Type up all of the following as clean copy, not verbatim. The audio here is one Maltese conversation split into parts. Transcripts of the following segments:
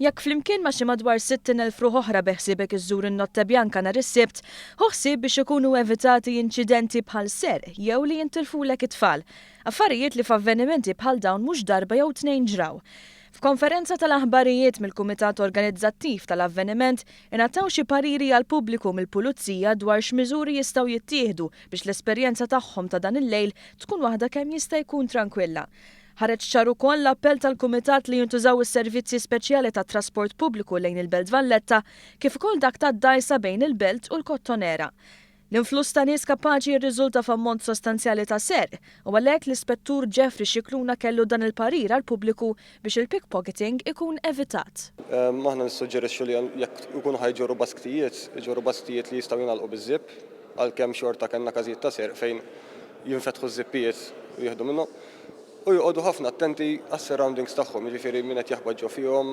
Jekk flimkien ma' xi madwar 60,000 ruħ oħra beħsiebek iżżur in-Notte Bianca nhar is-Sibt, ħu ħsieb biex ikunu evitati inċidenti bħal serq jew li jintilfulek it-tfal. Affarijiet li f'avvenimenti bħal dawn mhux darba jew tnejn ġraw. F'konferenza tal-aħbarijiet mill-kumitat organizzattiv tal-avveniment ingħataw xi pariri għall-pubbliku mill-Pulizija dwar x'miżuri jistgħu jittieħdu biex l-esperjenza tagħhom ta' dan il-lejl tkun waħda kemm jista' jkun trankwilla. Ħareġ ċar ukoll l-appell tal-Kumitat li jintużaw is-servizzi speċjali tat-trasport pubbliku lejn il-Belt Valletta kif ukoll dak tad-dgħajsa bejn il-Belt u l-Kottonera. L-influss ta' nies kapaċi jirriżulta f'ammont sostanzjali ta' serq u għalhekk l-Ispettur Jeffrey Scicluna kellu dan il-parir għall-pubbliku biex il-pickpocketing ikun evitat. Aħna nissuġġerixxu li jekk ikunu ħa jġorru basktijiet, iġorru basktijiet li jistgħu jingħalqu biż-żipp, għalkemm xorta kellna każijiet ta' serq fejn jinfetħu ż-żippijiet u jieħdu minnhom. U joqogħdu ħafna attenti għas-surroundings tagħhom, jiġifieri min qed jaħbat ġo fihom,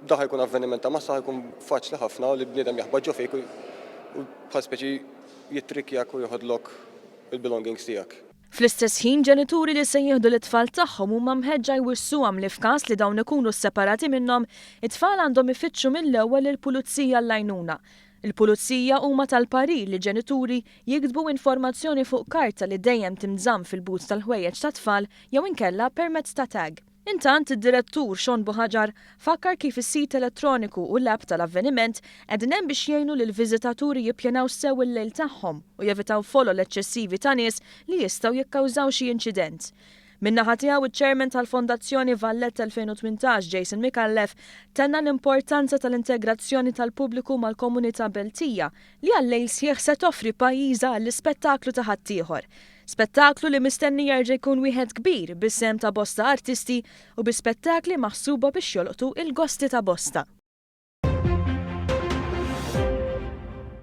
dan ħa jkun avveniment ta' massa ħa jkun faċli ħafna li bniedem jaħbat ġo fik u bħal speċi jittrikkjak u joħodlok il-belongings tiegħek. Fl-istess ħin, ġenituri li se jieħdu lit-tfal tagħhom huma mħeġġa jwissuhom li f'każ li dawn ikunu sseparati minnhom, it-tfal għandhom ifittxu mill-ewwel lill-pulizija għall-għajnuna. Il-Pulizija huma tal-parir li ġenituri jiktbu informazzjoni fuq karta li dejjem tinżamm fil-but tal-ħwejjeġ tat-tfal jew inkella permezz ta' tag. Intant, id-Direttur Sean Buhagiar fakkar kif is-sit elettroniku u l-app tal-avveniment qegħdin hemm biex jgħinu lill-viżitaturi jippjanaw sew il-lejl tagħhom u jevitaw folol eċċessivi ta' nies li jistgħu jikkawżaw xi inċident. Min-naħa tiegħu iċ-Chairman tal-Fondazzjoni Valletta 2018 Jason Micallef tenna l-importanza tal-integrazzjoni tal-pubbliku mal-komunità Beltija li għal lejl sħiħ se toffri pajjiżha għall-ispettaklu ta' ħaddieħor. Spettaklu li mistenni jerġa' jkun wieħed kbir bis-sehem ta' bosta artisti u bi spettakli maħsuba biex jolqtu il-gosti ta' bosta.